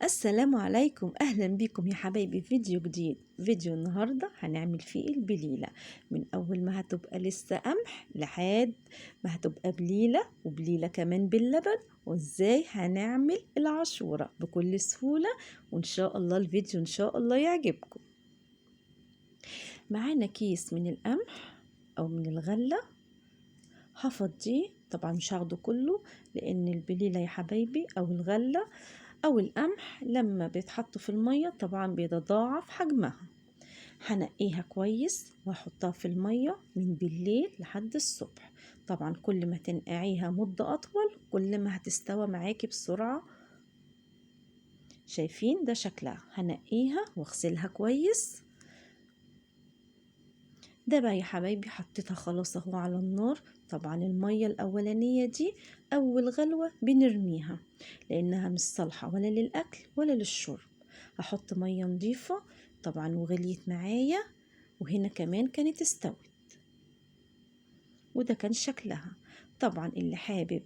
السلام عليكم، اهلا بكم يا حبايبي في فيديو جديد. فيديو النهارده هنعمل فيه البليله، من اول ما هتبقى لسه قمح لحد ما هتبقى بليلة، وبليله كمان باللبن، وازاي هنعمل العاشوره بكل سهولة. وان شاء الله الفيديو ان شاء الله يعجبكم. معانا كيس من القمح او من الغلة هفضيه، طبعا مش هاخده كله لان البليله يا حبايبي او الغلة او القمح لما بيتحطوا في المية طبعا بيتضاعف حجمها. هنقيها كويس واحطها في المية من بالليل لحد الصبح. طبعا كل ما تنقعيها مده اطول كل ما هتستوى معاكي بسرعة. شايفين ده شكلها؟ هنقيها واغسلها كويس. ده بقى يا حبايبي حطيتها خلاص اهو على النار. طبعا المية الاولانية دي اول غلوه بنرميها لانها مش صالحه ولا للاكل ولا للشرب. هحط مية نظيفة طبعا، وغليت معايا، وهنا كمان كانت استوت، وده كان شكلها. طبعا اللي حابب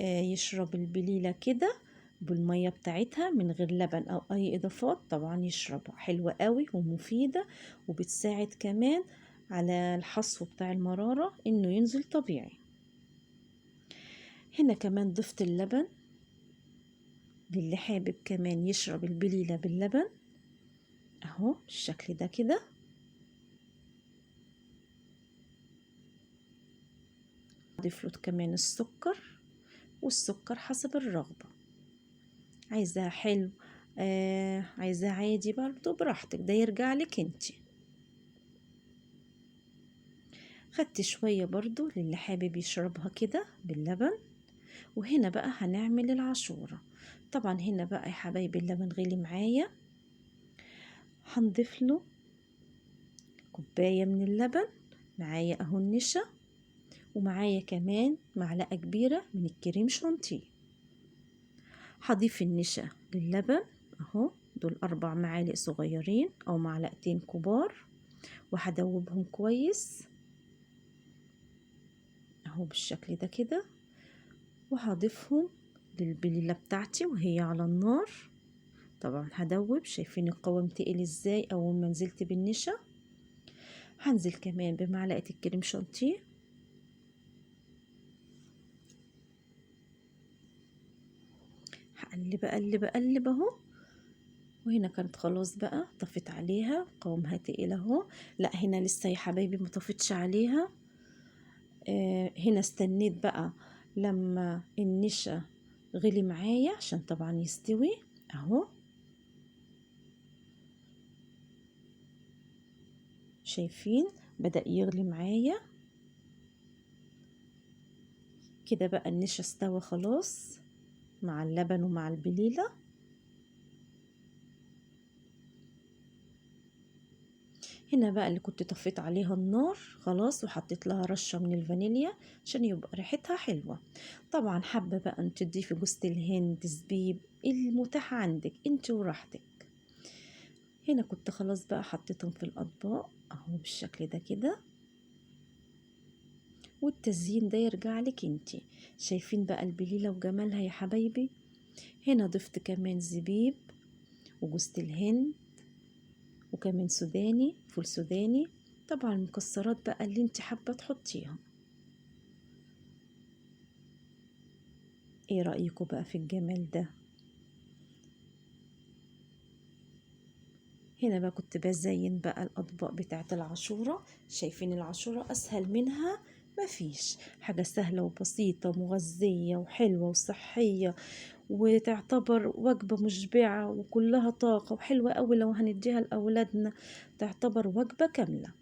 يشرب البليله كده بالمية بتاعتها من غير لبن او اي اضافات طبعا يشربها، حلوة قوي ومفيدة، وبتساعد كمان على الحصو بتاع المرارة انه ينزل طبيعي. هنا كمان ضفت اللبن للي حابب كمان يشرب البليلة باللبن اهو بالشكل ده كده. اضيف له كمان السكر، والسكر حسب الرغبة، عايزاه حلو عايزاه عادي برضو براحتك، ده يرجع لك انتي. خدت شوية برضو للي حابب يشربها كده باللبن. وهنا بقى هنعمل العاشورة. طبعا هنا بقى يا حبايبي اللبن غلي معايا، هنضيف له كوباية من اللبن، معايا اهو النشا، ومعايا كمان معلقة كبيرة من الكريم شانتيه. هضيف النشا للبن اهو، دول 4 معالق صغيرين او معلقتين كبار، وهدوبهم كويس اهو بالشكل ده كده، وهضيفهم للبليلة بتاعتي وهي على النار. طبعا هدوب، شايفين القوام تقل ازاي اول ما نزلت بالنشا. هنزل كمان بمعلقة الكريم شانتيه، هقلب اقلب اقلب اهو. وهنا كانت خلاص بقى طفيت عليها، قوامها تقيل اهو. لا هنا لسه يا حبايبي ما طفتش عليها. هنا استنيت بقى لما النشا غلي معايا عشان طبعا يستوي اهو. شايفين بدأ يغلي معايا كده بقى، النشا استوى خلاص مع اللبن ومع البليلة. هنا بقى اللي كنت طفيت عليها النار خلاص، وحطيت لها رشة من الفانيليا عشان يبقى ريحتها حلوة. طبعا حابة بقى انت تضيفي جوزة الهند، زبيب، المتاح عندك انت وراحتك. هنا كنت خلاص بقى حطيتهم في الأطباق اهو بالشكل ده كده، والتزيين ده يرجع لك انت. شايفين بقى البليلة وجمالها يا حبايبي. هنا ضفت كمان زبيب وجوزة الهند وكمان سوداني، فول سوداني، طبعا المكسرات بقى اللي انت حابة تحطيها. ايه رأيكم بقى في الجمال ده؟ هنا بقى كنت بزين بقى الأطباق بتاعت العاشورة. شايفين العاشورة أسهل منها مفيش، حاجة سهلة وبسيطة ومغذية وحلوة وصحية، وتعتبر وجبة مشبعة وكلها طاقة وحلوة أوي. لو هنديها لأولادنا تعتبر وجبة كاملة.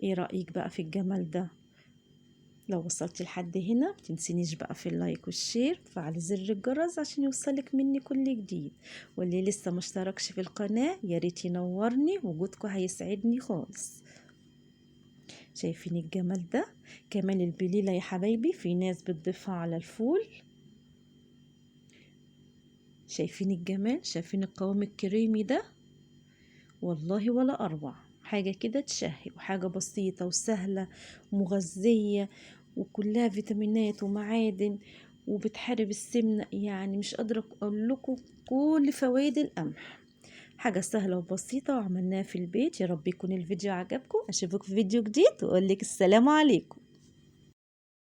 ايه رأيك بقى في الجمال ده؟ لو وصلتي لحد هنا متنسينيش بقى في ال like وال share، وفعل زر الجرس عشان يوصلك مني كل جديد. واللي لسه ما اشتركش في القناة يا ريت ينورني، وجودكم هيسعدني خالص. شايفين الجمال ده؟ كمان البليلة يا حبايبي في ناس بتضيفها على الفول. شايفين الجمال؟ شايفين القوام الكريمي ده؟ والله ولا أروع، حاجة كده تشهي، وحاجة بسيطة وسهلة ومغذية وكلها فيتامينات ومعادن. وبتحارب السمنة. يعني مش قادرة اقول لكم كل فوائد القمح. حاجة سهلة وبسيطة وعملناها في البيت. يا رب يكون الفيديو عجبكم. اشوفك في فيديو جديد واقول لك السلام عليكم.